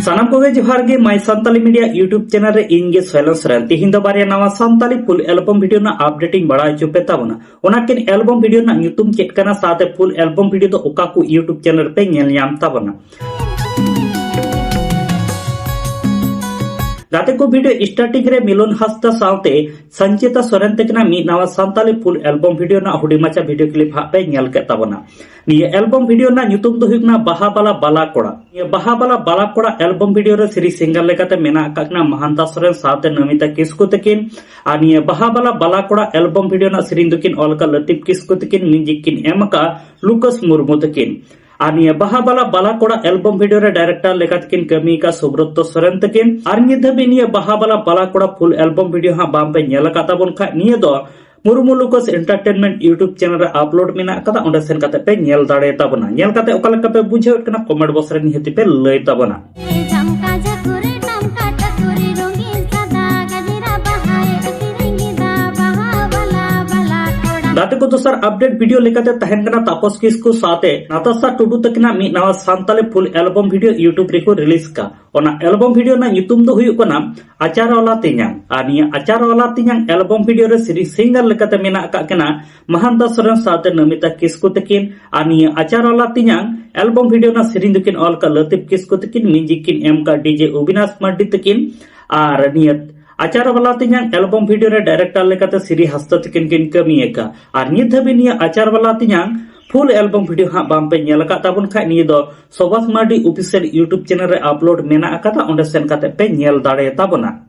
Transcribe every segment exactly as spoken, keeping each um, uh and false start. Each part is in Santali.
ᱥᱟᱱᱟᱢ ᱠᱚᱜᱮ ᱡᱚᱦᱟᱨ ᱜᱮ, My Santali Media YouTube channel ᱨᱮ ᱤᱧ ᱜᱮ ᱥᱚᱭᱞᱚᱱ ᱥᱚᱨᱮᱱ᱾ ᱛᱤᱦᱤᱧ ᱫᱚ ᱵᱟᱨᱭᱟ ᱱᱟᱣᱟ ᱥᱟᱱᱛᱟᱞᱤ full album video ᱨᱮᱱᱟᱜ update ᱤᱧ ᱵᱟᱲᱟᱭ ᱦᱚᱪᱚ ᱯᱮ ᱛᱟᱵᱚᱱᱟ᱾ ᱚᱱᱟ ᱠᱤᱱ album video ᱨᱮᱱᱟᱜ ᱧᱩᱛᱩᱢ ᱪᱮᱫ ᱠᱟᱱᱟ, ᱥᱟᱶᱛᱮ full album video ᱫᱚ ᱚᱠᱟ ᱠᱚ YouTube channel ᱨᱮᱯᱮ ᱧᱮᱞ ᱧᱟᱢ ᱛᱟᱵᱚᱱᱟ᱾ ᱜᱟᱛᱮ ᱠᱚ, video starting ᱨᱮ ᱢᱤᱞᱚᱱ ᱦᱟᱸᱥᱫᱟ ᱥᱟᱶᱛᱮ ᱥᱚᱧᱪᱤᱛᱟ ᱥᱚᱨᱮᱱ ᱛᱟᱹᱠᱤᱱᱟᱜ ᱢᱤᱫ ᱱᱟᱣᱟ ᱥᱟᱱᱛᱟᱞᱤ full album video ᱨᱮᱱᱟᱜ ᱦᱩᱰᱤᱧ ᱢᱟᱪᱷᱟ video clip ᱦᱟᱸᱜ ᱯᱮ ᱧᱮᱞ ᱠᱮᱫ ᱛᱟᱵᱚᱱᱟ᱾ ᱱᱤᱭᱟᱹ album video ᱨᱮᱱᱟᱜ ᱧᱩᱛᱩᱢ ᱫᱚ ᱦᱩᱭᱩᱜ ᱠᱟᱱᱟ ᱵᱟᱦᱟ ᱵᱟᱞᱟ ᱵᱟᱞᱟ ᱠᱚᱲᱟ᱾ ᱱᱤᱭᱟᱹ ᱵᱟᱦᱟ ᱵᱟᱞᱟ ᱵᱟᱞᱟ ᱠᱚᱲᱟ album video ᱨᱮ ᱥᱤᱨᱤ singer ᱞᱮᱠᱟᱛᱮ ᱢᱮᱱᱟᱜ ᱟᱠᱟᱫ ᱠᱤᱱᱟ ᱢᱟᱦᱟᱱᱛᱟ ᱥᱚᱨᱮᱱ ᱥᱟᱶᱛᱮ ᱱᱚᱢᱤᱛᱟ ᱠᱤᱥᱠᱩ ᱛᱟᱹᱠᱤᱱ᱾ ᱟᱨ ᱱᱤᱭᱟᱹ ᱵᱟᱦᱟ ᱵᱟᱞᱟ ᱵᱟᱞᱟ ᱠᱚᱲᱟ album video ᱨᱮᱱᱟᱜ ᱥᱮᱨᱮᱧ ᱫᱚᱠᱤᱱ ᱚᱞ ᱟᱠᱟᱫ ᱞᱟᱹᱛᱤᱯ ᱠᱤᱥᱠᱩ ᱛᱟᱹᱠᱤᱱ, music ᱠᱤᱱ ᱮᱢ ᱟᱠᱟᱫ ᱞᱩᱠᱟᱥ ᱢᱩᱨᱢᱩ ᱛᱟᱹᱠᱤᱱ᱾ ᱟᱨ ᱱᱤᱭᱟᱹ ᱵᱟᱦᱟ ᱵᱟᱞᱟ ᱵᱟᱞᱟ ᱠᱚᱲᱟ album video ᱨᱮ director ᱞᱮᱠᱟ ᱛᱮᱠᱤᱱ ᱠᱟᱹᱢᱤ ᱟᱠᱟᱫ ᱥᱩᱵᱨᱚᱛᱚ ᱥᱚᱨᱮᱱ ᱛᱟᱹᱠᱤᱱ᱾ ᱟᱨ ᱱᱤᱛ ᱫᱷᱟᱹᱵᱤᱡ ᱱᱤᱭᱟᱹ ᱵᱟᱦᱟ ᱵᱟᱞᱟ ᱵᱟᱞᱟ ᱠᱚᱲᱟ full album video ᱦᱟᱸᱜ ᱵᱟᱝ ᱯᱮ ᱧᱮᱞ ᱟᱠᱟᱫ ᱛᱟᱵᱚᱱ ᱠᱷᱟᱡ, ᱱᱤᱭᱟᱹ ᱫᱚ ᱢᱩᱨᱢᱩ ᱞᱩᱠᱟᱥ Entertainment YouTube channel ᱨᱮ upload ᱢᱮᱱᱟᱜ ᱟᱠᱟᱫᱟ, ᱚᱸᱰᱮ ᱥᱮᱱ ᱠᱟᱛᱮ ᱯᱮ ᱧᱮᱞ ᱫᱟᱲᱮ ᱛᱟᱵᱚᱱᱟ᱾ ᱧᱮᱞ ᱠᱟᱛᱮ ᱚᱠᱟ ᱞᱮᱠᱟ ᱯᱮ ᱵᱩᱡᱷᱟᱹᱣᱮᱫ ᱠᱟᱱᱟ, comment box ᱨᱮ ᱱᱤᱦᱟᱹᱛ ᱯᱮ ᱞᱟᱹᱭ ᱛᱟᱵᱚᱱᱟ᱾ ᱜᱟᱛᱮ ᱠᱚ, ᱫᱚᱥᱟᱨ update video ᱞᱮᱠᱟᱛᱮ ᱛᱟᱦᱮᱱ ᱠᱟᱱᱟ ᱛᱟᱯᱚᱥ ᱠᱤᱥᱠᱩ ᱥᱟᱶᱛᱮ ᱱᱟᱛᱟᱥᱟ ᱴᱩᱰᱩ ᱛᱟᱹᱠᱤᱱᱟᱜ ᱢᱤᱫ ᱱᱟᱣᱟ Santali full album video YouTube ᱨᱮᱠᱚ release ᱠᱟᱜ᱾ ᱚᱱᱟ album video ᱨᱮᱱᱟᱜ ᱧᱩᱛᱩᱢ ᱫᱚ ᱦᱩᱭᱩᱜ ᱠᱟᱱᱟ ᱟᱪᱟᱨ ᱣᱟᱞᱟ ᱛᱮᱧᱟᱝ᱾ ᱟᱨ ᱱᱤᱭᱟᱹ ᱟᱪᱟᱨ ᱣᱟᱞᱟ ᱛᱮᱧᱟᱝ album video ᱨᱮ ᱥᱤᱨᱤ singer ᱞᱮᱠᱟᱛᱮ ᱢᱮᱱᱟᱜ ᱟᱠᱟᱫ ᱠᱤᱱᱟ ᱢᱟᱦᱟᱱᱛᱟ ᱥᱚᱨᱮᱱ ᱥᱟᱶᱛᱮ ᱱᱚᱢᱤᱛᱟ ᱠᱤᱥᱠᱩ ᱛᱟᱹᱠᱤᱱ᱾ ᱟᱨ ᱱᱤᱭᱟᱹ ᱟᱪᱟᱨ ᱣᱟᱞᱟ ᱛᱮᱧᱟᱝ album video ᱨᱮᱱᱟᱜ ᱥᱮᱨᱮᱧ ᱫᱚᱠᱤᱱ ᱚᱞ ᱟᱠᱟᱫ ᱞᱟᱹᱛᱤᱯ ᱠᱤᱥᱠᱩ ᱛᱟᱹᱠᱤᱱ, music ᱠᱤᱱ ᱮᱢ ᱟᱠᱟᱫ DJ ᱚᱵᱤᱱᱟᱥ ᱢᱟᱨᱰᱤ ᱛᱟᱹᱠᱤᱱ᱾ ᱟᱨ ᱱᱤᱭᱟᱹ ᱟᱪᱟᱨ ᱵᱟᱞᱟ ᱛᱮᱧᱟᱝ album video ᱨᱮ director ᱞᱮᱠᱟᱛᱮ ᱥᱤᱨᱤ ᱦᱟᱸᱥᱫᱟ ᱛᱟᱹᱠᱤᱱ ᱠᱤᱱ ᱠᱟᱹᱢᱤ ᱟᱠᱟᱫ᱾ ᱟᱨ ᱱᱤᱛ ᱫᱷᱟᱹᱵᱤᱡ ᱱᱤᱭᱟᱹ ᱟᱪᱟᱨ ᱵᱟᱞᱟ ᱛᱮᱧᱟᱝ full album video ᱦᱟᱸᱜ ᱵᱟᱝ ᱯᱮ ᱧᱮᱞ ᱟᱠᱟᱫ ᱛᱟᱵᱚᱱ ᱠᱷᱟᱡ, ᱱᱤᱭᱟᱹ ᱫᱚ ᱥᱚᱵᱟᱥ ᱢᱟᱨᱰᱤ official YouTube channel ᱨᱮ upload ᱢᱮᱱᱟᱜ ᱟᱠᱟᱫᱟ, ᱚᱸᱰᱮ ᱥᱮᱱ ᱠᱟᱛᱮ ᱯᱮ ᱧᱮᱞ ᱫᱟᱲᱮ ᱛᱟᱵᱚᱱᱟ᱾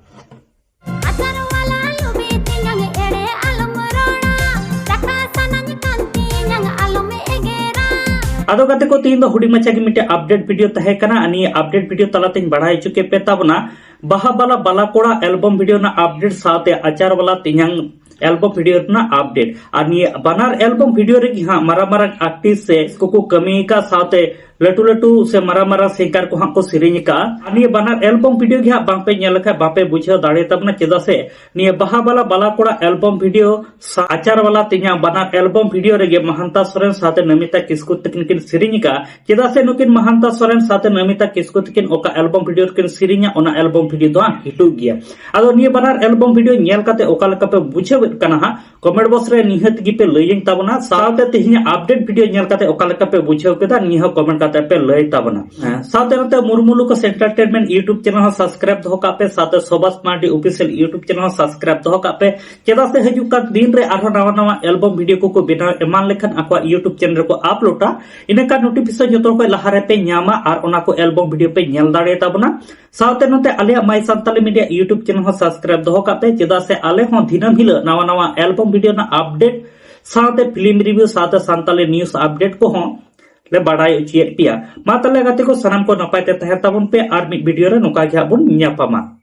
ᱟᱫᱚ ᱜᱟᱛᱮ ᱠᱚ, ᱛᱤᱦᱤᱧ ᱫᱚ ᱦᱩᱰᱤᱧ ᱢᱟᱪᱷᱟ ᱜᱮ ᱢᱤᱫᱴᱮᱡ update video ᱛᱟᱦᱮᱸ ᱠᱟᱱᱟ᱾ ᱟᱨ ᱱᱤᱭᱟᱹ update video ᱛᱟᱞᱟᱛᱮᱧ ᱵᱟᱲᱟᱭ ᱦᱚᱪᱚ ᱠᱮᱫ ᱯᱮ ᱛᱟᱵᱚᱱᱟ ᱵᱟᱦᱟ ᱵᱟᱞᱟ ᱵᱟᱞᱟ ᱠᱚᱲᱟ album video ᱨᱮᱱᱟᱜ update ᱥᱟᱶᱛᱮ ᱟᱪᱟᱨ ᱵᱟᱞᱟ ᱛᱮᱧᱟᱝ album video ᱨᱮᱱᱟᱜ update᱾ ᱟᱨ ᱱᱤᱭᱟᱹ ᱵᱟᱱᱟᱨ album video ᱨᱮᱜᱮ ᱦᱟᱸᱜ ᱢᱟᱨᱟᱝ ᱢᱟᱨᱟᱝ artist ᱥᱮ ᱠᱚᱠᱚ ᱠᱟᱹᱢᱤ ᱟᱠᱟᱫ, ᱥᱟᱶᱛᱮ ᱞᱟᱹᱴᱩ ᱞᱟᱹᱴᱩ ᱥᱮ ᱢᱟᱨᱟᱝ ᱢᱟᱨᱟᱝ ᱥᱤᱝᱜᱟᱨ ᱠᱚ ᱦᱟᱸᱜ ᱠᱚ ᱥᱮᱨᱮᱧ ᱟᱠᱟᱫᱼᱟ᱾ ᱟᱨ ᱱᱤᱭᱟᱹ ᱵᱟᱱᱟᱨ ᱮᱞᱵᱚᱢ ᱵᱷᱤᱰᱤᱭᱳ ᱜᱮ ᱦᱟᱸᱜ ᱵᱟᱝᱯᱮ ᱧᱮᱞ ᱞᱮᱠᱷᱟᱱ ᱵᱟᱯᱮ ᱵᱩᱡᱷᱟᱹᱣ ᱫᱟᱲᱮᱭᱟᱛᱟᱵᱚᱱᱟ, ᱪᱮᱫᱟᱜ ᱥᱮ ᱱᱤᱭᱟᱹ ᱵᱟᱦᱟ ᱵᱟᱞᱟ ᱵᱟᱞᱟ ᱠᱚᱲᱟ ᱮᱞᱵᱚᱢ ᱵᱷᱤᱰᱤᱭᱳ ᱥᱟ-, ᱟᱪᱟᱨ ᱵᱟᱞᱟ ᱛᱮᱧᱟᱝ ᱵᱟᱱᱟᱨ ᱮᱞᱵᱚᱢ ᱵᱷᱤᱰᱤᱭᱳ ᱨᱮᱜᱮ ᱢᱟᱦᱟᱱᱛᱟ ᱥᱚᱨᱮᱱ ᱥᱟᱶᱛᱮ ᱱᱚᱢᱤᱛᱟ ᱠᱤᱥᱠᱩ ᱛᱟᱹᱠᱤᱱ ᱠᱤᱱ ᱥᱮᱨᱮᱧ ᱟᱠᱟᱫᱼᱟ᱾ ᱪᱮᱫᱟᱜ ᱥᱮ ᱱᱩᱠᱤᱱ ᱢᱟᱦᱟᱱᱛᱟ ᱥᱚᱨᱮᱱ ᱥᱟᱶᱛᱮ ᱱᱚᱢᱤᱛᱟ ᱠᱤᱥᱠᱩ ᱛᱟᱹᱠᱤᱱ ᱚᱠᱟ ᱮᱞᱵᱚᱢ ᱵᱷᱤᱰᱤᱭᱳ ᱨᱮᱠᱤᱱ ᱥᱮᱨᱮᱧᱟ, ᱚᱱᱟ ᱮᱞᱵᱚᱢ ᱵᱷᱤᱰᱤᱭᱳ ᱫᱚ ᱦᱟᱸᱜ ᱦᱤᱡᱩᱜ ᱜᱮᱭᱟ᱾ ᱟᱫᱚ ᱱᱤᱭᱟᱹ ᱵᱟᱱᱟᱨ ᱮᱞᱵᱚᱢ ᱵᱷᱤᱰᱤᱭᱳ ᱧᱮᱞ ᱠᱟᱛᱮ ᱚᱠᱟ ᱞᱮᱠᱟ ᱯᱮ ᱵᱩᱡᱷᱟᱹᱣᱮᱫ ᱠᱟᱱᱟ ᱦᱟᱸᱜ, ᱠᱚᱢᱮᱱᱴ ᱵᱚᱠᱥ ᱨᱮ ᱱᱤᱦᱟᱹᱛ ᱜᱮᱯᱮ ᱞᱟᱹᱭᱟᱹᱧ ᱛᱟᱵᱚᱱᱟ᱾ ᱥᱟᱶᱛᱮ ᱛᱮᱦᱮᱧᱟᱜ ᱟᱯᱰᱮᱴ ᱵᱷᱤᱰᱤᱭᱳ ᱧᱮᱞ ᱠᱟᱛᱮ ᱚᱠᱟ ᱞᱮᱠᱟ ᱯᱮ ᱵᱩᱡᱷᱟᱹᱣ ᱠᱮᱫᱟ, ᱱᱤᱭᱟᱹ ᱦᱚᱸ ᱠᱚᱢᱮᱱᱴ ᱠᱟᱛᱮ ᱯᱮ ᱞᱟᱹᱭ ᱛᱟᱵᱚᱱᱟ᱾ ᱦᱮᱸ, ᱥᱟᱶᱛᱮ ᱱᱚᱛᱮ ᱢᱩᱨᱢᱩ ᱞᱩᱠᱟᱥ ᱮᱱᱴᱟᱨᱴᱮᱱᱢᱮᱱᱴ YouTube ᱪᱮᱱᱮᱞ ᱦᱚᱸ ᱥᱟᱵᱥᱠᱨᱟᱭᱤᱵ ᱫᱚᱦᱚ ᱠᱟᱜ ᱯᱮ, ᱥᱟᱶᱛᱮ ᱥᱚᱵᱟᱥ ᱢᱟᱨᱰᱤ ᱚᱯᱷᱤᱥᱤᱭᱟᱞ YouTube ᱪᱮᱱᱮᱞ ᱦᱚᱸ ᱥᱟᱵᱥᱠᱨᱟᱭᱤᱵ ᱫᱚᱦᱚ ᱠᱟᱜ ᱯᱮ᱾ ᱪᱮᱫᱟᱜ ᱥᱮ ᱦᱤᱡᱩᱜ ᱠᱟᱱ ᱫᱤᱱ ᱨᱮ ᱟᱨᱦᱚᱸ ᱱᱟᱣᱟ ᱱᱟᱣᱟ ᱮᱞᱵᱚᱢ ᱵᱷᱤᱰᱤᱭᱳ ᱠᱚᱠᱚ ᱵᱮᱱᱟᱣ ᱮᱢᱟᱱ ᱞᱮᱠᱷᱟᱱ ᱟᱠᱚᱣᱟᱜ YouTube ᱪᱮᱱᱮᱞ ᱨᱮᱠᱚ ᱟᱯᱞᱳᱰᱟ, ᱤᱱᱟᱹᱠᱷᱟᱱ ᱱᱳᱴᱤᱯᱷᱤᱠᱮᱥᱚᱱ ᱡᱚᱛᱚ ᱠᱷᱚᱱ ᱞᱟᱦᱟ ᱨᱮᱯᱮ ᱧᱟᱢᱟ ᱟᱨ ᱚᱱᱟ ᱠᱚ ᱮᱞᱵᱚᱢ ᱵᱷᱤᱰᱤᱭᱳ ᱯᱮ ᱧᱮᱞ ᱫᱟᱲᱮᱭᱟᱛᱟᱵᱚᱱᱟ᱾ ᱥᱟᱶᱛᱮ ᱱᱚᱛᱮ ᱟᱞᱮᱭᱟᱜ ᱢᱟᱭ ᱥᱟᱱᱛᱟᱞᱤ ᱢᱤᱰᱤᱭᱟ YouTube ᱪᱮᱱᱮᱞ ᱦᱚᱸ ᱥᱟᱵᱥᱠᱨᱟᱭᱤᱵ ᱫᱚᱦᱚ ᱠᱟᱜ ᱯᱮ, ᱪᱮᱫᱟᱜ ᱥᱮ ᱟᱞᱮ ᱦᱚᱸ ᱫᱤᱱᱟᱹᱢ ᱦᱤᱞᱳᱜ ᱱᱟᱣᱟ ᱱᱟᱣᱟ ᱮᱞᱵᱚᱢ ᱵᱷᱤᱰᱤᱭᱳ ᱨᱮᱱᱟᱜ ᱟᱯᱰᱮᱴ ᱥᱟᱶᱛᱮ ᱯᱷᱤᱞᱢ ᱨᱤᱵᱷᱤᱭᱩ ᱥᱟᱶᱛᱮ ᱥᱟᱱᱛᱟᱞᱤ ᱱᱤᱭᱩᱡᱽ ᱟᱯᱰᱮᱴ ᱠᱚᱦᱚᱸ ᱞᱮ ᱵᱟᱰᱟᱭ ᱦᱚᱪᱚᱭᱮᱫ ᱯᱮᱭᱟ᱾ ᱢᱟ ᱛᱟᱦᱞᱮ ᱜᱟᱛᱮ ᱠᱚ, ᱥᱟᱱᱟᱢ ᱠᱚ ᱱᱟᱯᱟᱭ ᱛᱮ ᱛᱟᱦᱮᱸ ᱛᱟᱵᱚᱱ ᱯᱮ, ᱟᱨ ᱢᱤᱫ ᱵᱷᱤᱰᱤᱭᱳ ᱨᱮ ᱱᱚᱝᱠᱟ ᱜᱮ ᱦᱟᱸᱜ ᱵᱚᱱ ᱧᱟᱯᱟᱢᱟ᱾